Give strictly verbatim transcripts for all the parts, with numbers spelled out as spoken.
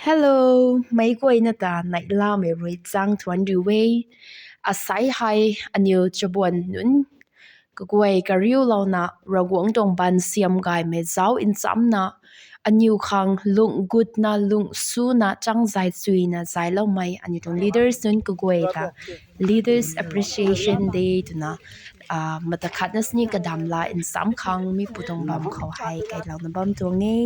Hello, meic guayna ta neihlamei rui zaeng thuanc riu e. Asai hei aniw chabuan nunc kaguay kariulouna Ravguangc tuang baanv siam gaymei zauc nchamcna, aniw khang lung gutna, lung suna, chang zay chuyna zayloumei aniw tuang leaders nunc kaguay ta Leaders Appreciation Day twna, ah, mata khatna sini kadam la nchamc khang mi pu tuang bam khou hei kailouna bam tuang e.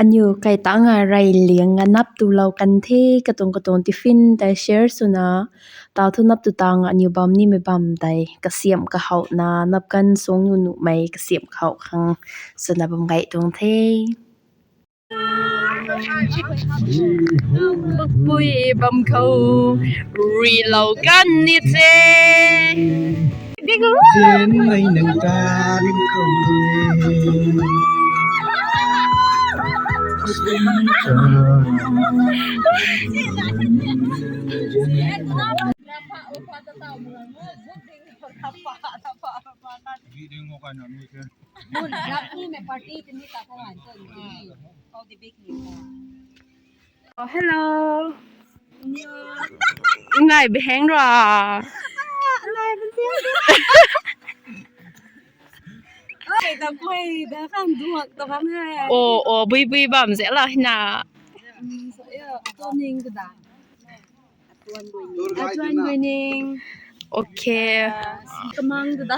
Aniw kai tangc a rey liang a nap tulou kan the, katuang katuang tiffin tei share swna, tau thu nap tu tang aniw bam nimei bam tei kasiamh kahowna nap kan suang nu nuhmei kasiamh kahow khang swna bam gay tuang the. Pui bam khou rilou kan ni the. Zinmei nang ta rim khou e. Oh, hello. Ngai beheng ra. Oh, oh, bui bui bam ze la hina. Atuan Guining. Okay. Kamang tu da.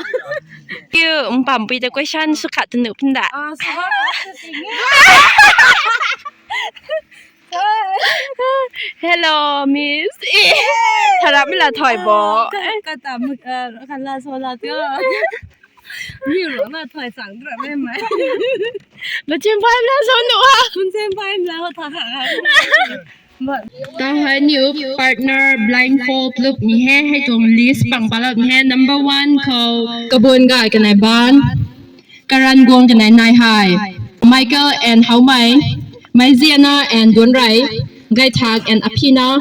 Kiu, mpam pui ta question sw khat tu nu pun da. Ah, so. Hello, miss. Eh, tharap mi la thoi bo. Kata, kata, kala so la tu. Mi ro na thoi sang ra me mai. Ba chim phai la so nu a. Kun chim phai la ho tha kha. Tau hei aniw partner blindfold lup ni he, hei tuang list pang palup ni he. Number one khou Kabun Gay kanei Ban, Karan Guang kanei Nai Hai, Michael and Haumei, Meiziana and Duanrei, Gaithak and Aphina,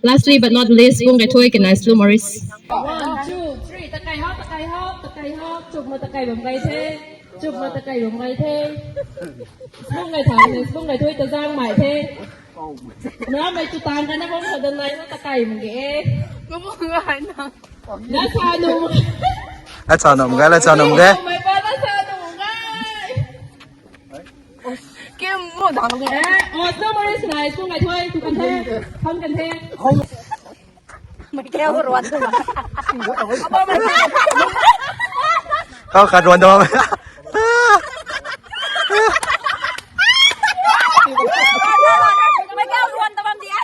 lastly but not least, Bung Gaithui kanei Slow Morris. One, two, three, takai hop, takai hop, takai hop, chukma takai bam gay the, chukma takai bam gay the. Bung Gaithak kanei Bung Gaithui ta zang mai the. Na mei tu tang ka na bam sa dan lai na takai mung ge. Ko bung ga hai na. Na sa nu. La cha num ge, la cha num ge. Mei pa la sa nu ge. Kim mo dang ge. Eh, oh, Slow Morris nai, Bung Gaithui, tu kan the. Kan kan the. Mei keu ruan tu. Kau khat ruan tu. Mei keu ruan tu bam dia.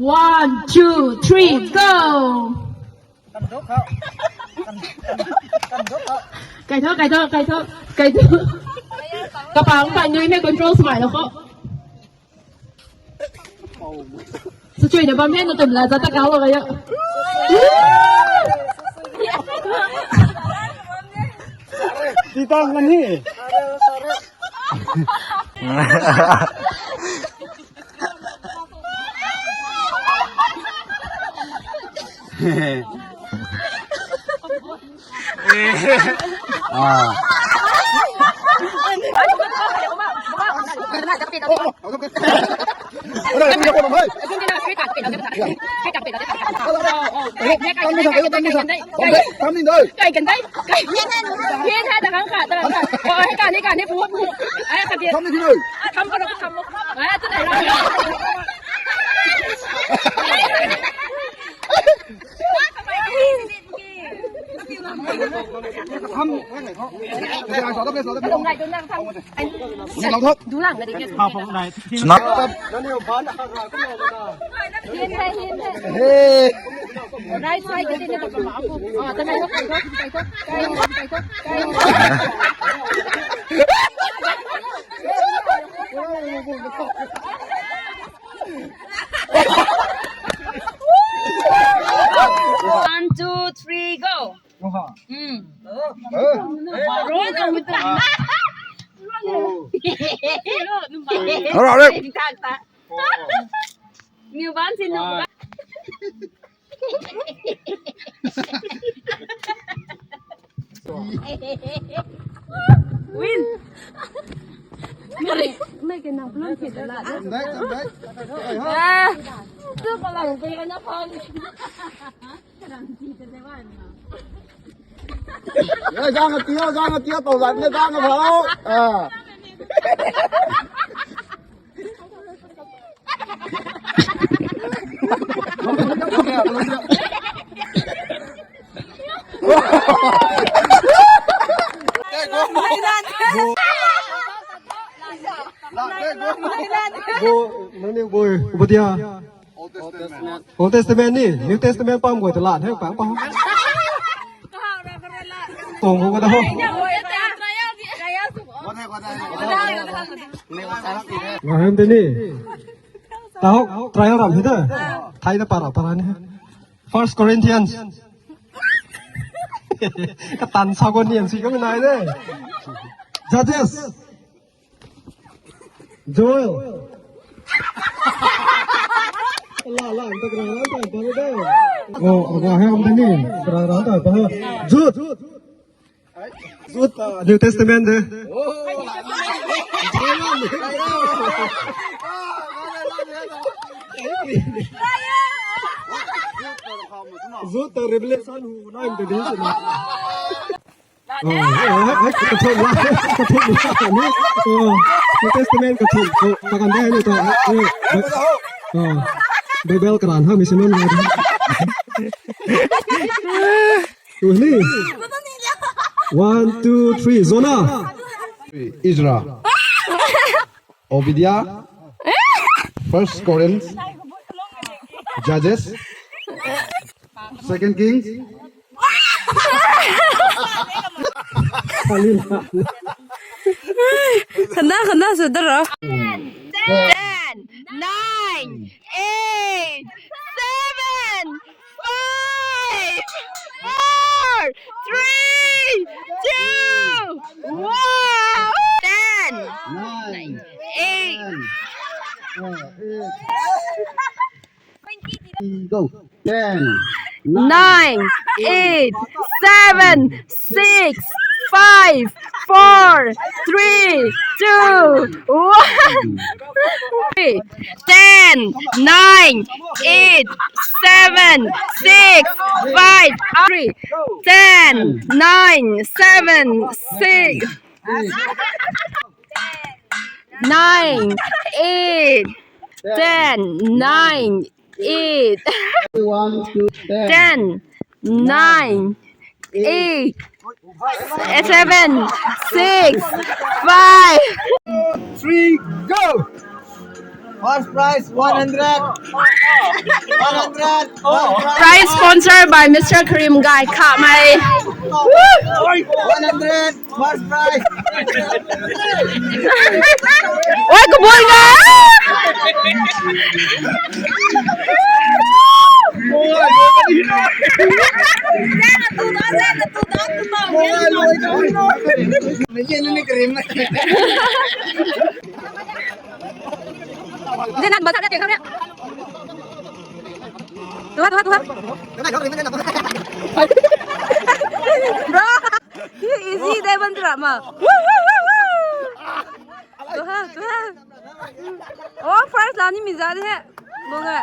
One, two, three, go. Kai tho, kai tho, kai tho, kai tho. Kapang pan nui mei control swmei lo kho. Sa chui na bam he na tum la za ta kau lo ga yo. Ti tang kan ni. Ah. One, two, three, go. Alright. Niu ban si nu. Win. Mei ke nang plan thit la. Dai, dai. Ah. Tu ka lang pe na phone. Ê, gang tia, gang tia, tau zat ne, gang phao. Ah. Go, nangniw boi, ubadia. Old Testament ni, New Testament pam guay ta lan he, pang pang. Tong ko da ho. Ngam te ni. Taho, trial ram hi da. Thai da para para ni. First Corinthians. Katan sa ko ni si ko nai de. Judges. Joel. La la, tak ra ra, tak ra ra. Oh, aga hai am ni. Ra ra, tak ra. Jude. Jude, uh, New Testament de. Jude, uh, Revelation hu nai de. Oh, oh, oh, kathum la, kathum la, ni. Oh, New Testament kathum, oh, pakan dai ni to, oh, oh, oh, Bible karan ha, mission na. Tu ni. One, two, three, Jonah. Ezra. Obadiah, First Corinth, Judges, Second Kings. Khana, khana, sudara. Ten, nine, eight, seven, five, four, three, two, one. Ten, nine, eight, ten, uh, eight. Go. Ten, nine, eight, seven, six, five, four, three, two, one. Ten, nine, eight, seven, six, five, three. Ten, nine, seven, six, nine, eight, ten, nine, eight, one, two, ten, ten, nine, eight, seven, six, five. Three, go! First prize, one hundred. One hundred. First prize. Prize sponsored by Mister Karim Gai Khamei. One hundred. First prize. Oi, kabul ga! Tuha, tuha, tuha. Bro. Easy de ban tra ma. Woo, woo, woo, woo. Tuha, tuha. Oh, first la ni mi za de he. Bong e.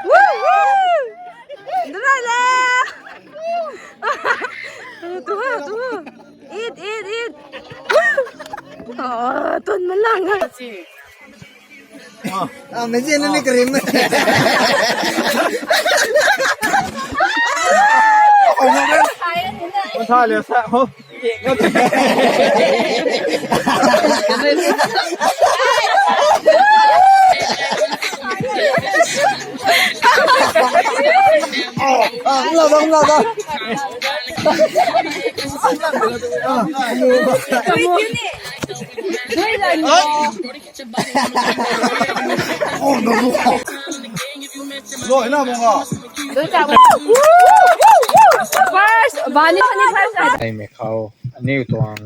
Woo, woo. Dra le. Tuha, tuha. Eat, eat, eat. Woo. Oh, tun malang ha. Ah, machine ni cream. Masala sa ho. Ah, la bang la bang. Ah, First, bani, bani first. Ai me khou, aniu tuang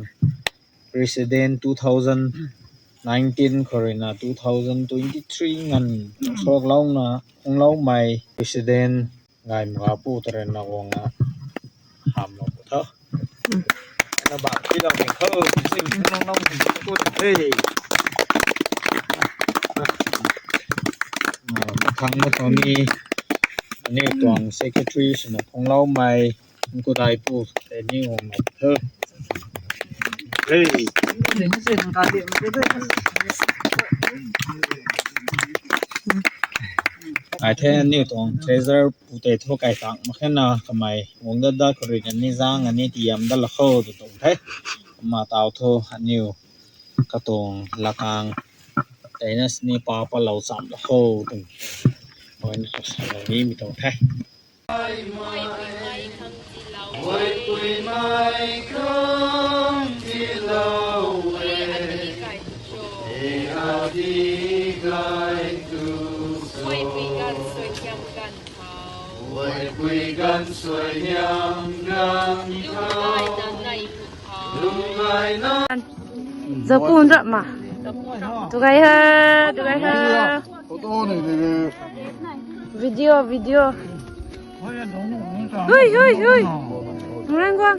Resident two thousand nineteen khou ruina two thousand twenty three nganv suaklouna phungloumei President Gaymrapu ta ruina guangna hamlou pu tho. Na bak ti lou ni khou, sing nang nang ti tu the. Mathang na tangni, aniu tuang secretary swna phungloumei Nkudaipu tei ni guang na the. Hey. Ai the aniu tuang treasurer pu tei thu kai tang mak khe na kamei guang dat dat khou ruina ni zang ani tiam dat la khou tu tuang the. Ma tau thu aniu katuang lakang teina sini pa palou cham la khou tu. Oi ni sa ni mi tuang the. Zaku nrap ma. Tu gay ha, tu gay ha. Video, video. Hui, hui, hui. Ngrang guang.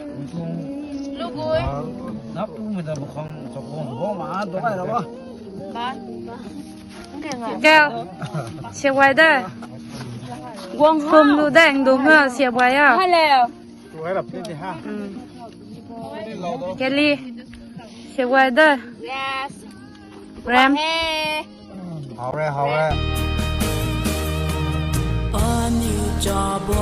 Kau. Siap guay da. Guang kum lu da, ang dum ha, siap guay a. Hello. Kelly, siap guay da. Yes. Ram. Hey. Hau re, hau re. Ani chabu